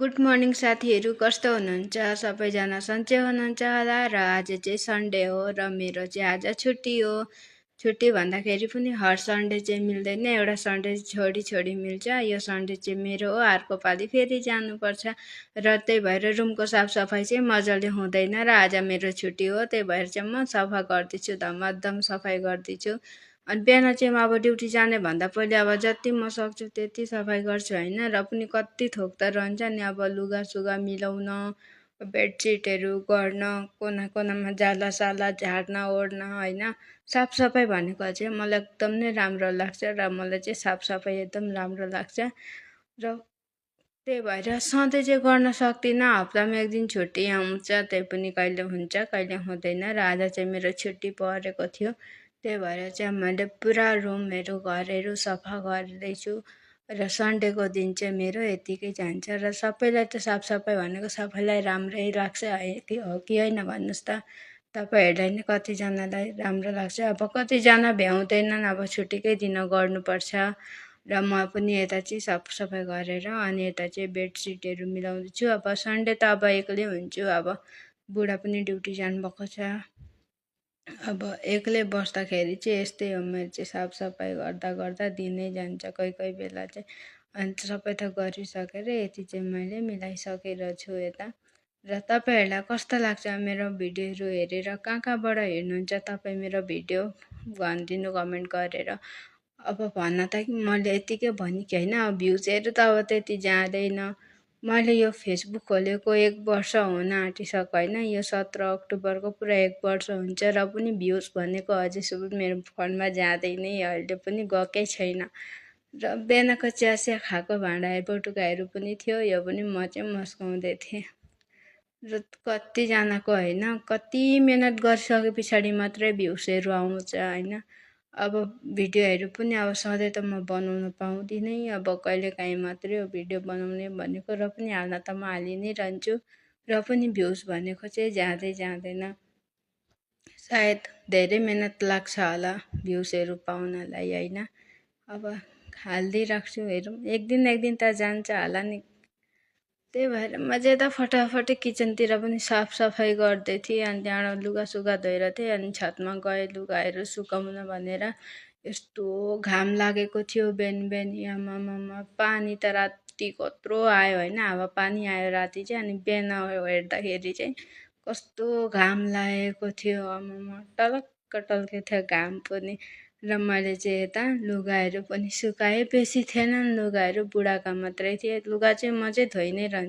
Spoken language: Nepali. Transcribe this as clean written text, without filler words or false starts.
गुड मर्निङ साथीहरू, कस्तो हुनुहुन्छ? सबैजना सन्चै हुनुहुन्छ होला। र आज चाहिँ सन्डे हो र मेरो चाहिँ आज छुट्टी हो। छुट्टी भन्दाखेरि पनि हर सन्डे चाहिँ मिल्दैन, एउटा सन्डे छोडी छोडी मिल्छ। यो सन्डे चाहिँ मेरो हो, अर्को पालि फेरि जानुपर्छ। र त्यही भएर रुमको साफसफाइ चाहिँ मजाले हुँदैन र आज मेरो छुट्टी हो, त्यही भएर चाहिँ म सफा गर्दैछु, धमाधम सफाइ गर्दैछु। अनि बिहान चाहिँ म अब ड्युटी जाने भन्दा पहिले अब जति म सक्छु त्यति सफाइ गर्छु होइन। र पनि कति थोक त रहन्छ नि, अब लुगासुगा मिलाउन, बेडसिटहरू गर्न, कोना कोनामा जालासाला झार्न ओर्न होइन। साफसफाइ भनेको चाहिँ मलाई एकदम नै राम्रो लाग्छ र मलाई चाहिँ साफसफाइ एकदम राम्रो लाग्छ। र त्यही भएर सधैँ चाहिँ गर्न सक्दिनँ, हप्तामा एक दिन छुट्टी आउँछ, त्यही पनि कहिले हुन्छ कहिले हुँदैन। र आज चाहिँ मेरो छुट्टी परेको थियो, त्यही भएर चाहिँ मैले पुरा रुमहरू घरहरू सफा गर्दैछु। र सन्डेको दिन चाहिँ मेरो यतिकै जान्छ। र सबैलाई त साफसफाइ भनेको सबैलाई राम्रै लाग्छ हो कि होइन भन्नुहोस् त। तपाईँहरूलाई नि कतिजनालाई राम्रो लाग्छ, अब कतिजना भ्याउँदैनन्, अब छुट्टीकै दिन गर्नुपर्छ। र म पनि यता चाहिँ साफसफाइ गरेर अनि यता चाहिँ बेडसिटहरू मिलाउँदैछु। अब सन्डे त अब एक्लै हुन्छु, अब बुढा पनि ड्युटी जानुभएको छ। अब एक्लै बस्दाखेरि चाहिँ यस्तै हो, मेरो चाहिँ साफसफाइ गर्दा गर्दा दिनै जान्छ कोही कोही बेला चाहिँ। अनि सबै त गरिसकेर यति चाहिँ मैले मिलाइसकेर छु यता। र तपाईँहरूलाई कस्तो लाग्छ मेरो भिडियोहरू हेरेर? कहाँ कहाँबाट हेर्नुहुन्छ तपाईँ मेरो भिडियो भनिदिनु कमेन्ट गरेर। अब भन्न त मैले यतिकै भने कि होइन, भ्युजहरू त अब त्यति जाँदैन। मैले यो फेसबुक खोलेको 1 वर्ष हुन आँटिसक्यो होइन। यो 17 अक्टोबरको पुरा 1 वर्ष हुन्छ र पनि भ्युज भनेको अझैसम्म मेरो फोनमा जाँदै नै अहिले पनि गएकै छैन। र बिहानको चियासिया खाएको भाँडा बटुकाहरू पनि थियो, यो पनि म चाहिँ मस्काउँदै थिएँ। र कतिजनाको होइन, कति मिहिनेत गरिसके पछाडि मात्रै भ्युजहरू आउँछ होइन। अब भिडियोहरू पनि अब सधैँ त म बनाउन पाउँदिनै, अब कहिलेकाहीँ मात्रै हो भिडियो बनाउने भनेको। र पनि हाल्न त म हालि नै रहन्छु, र पनि भ्युज भनेको चाहिँ जाँदै जाँदैन। सायद धेरै मिहिनेत लाग्छ होला भ्युजहरू पाउनलाई होइन। अब हालिदिइराख्छु, हेरौँ एक दिन त जान्छ होला नि। त्यही भएर म चाहिँ यता फटाफट किचनतिर पनि साफसफाइ गर्दै थिएँ, अनि त्यहाँबाट लुगासुगा धोएर थिएँ, अनि छतमा गएँ लुगाहरू सुकाउन भनेर। यस्तो घाम लागेको थियो बिहान बिहान, आमामामा पानी त राति कत्रो आयो होइन। अब पानी आयो राति चाहिँ, अनि बिहान हेर्दाखेरि चाहिँ कस्तो घाम लागेको थियो, आमामा टलक्क टल्केको थियो घाम पनि। र मैले चाहिँ यता लुगाहरू पनि सुकाएँ, बेसी थिएनन् लुगाहरू, बुढाका मात्रै थिए। लुगा चाहिँ म चाहिँ धोइ नै रहन्छु।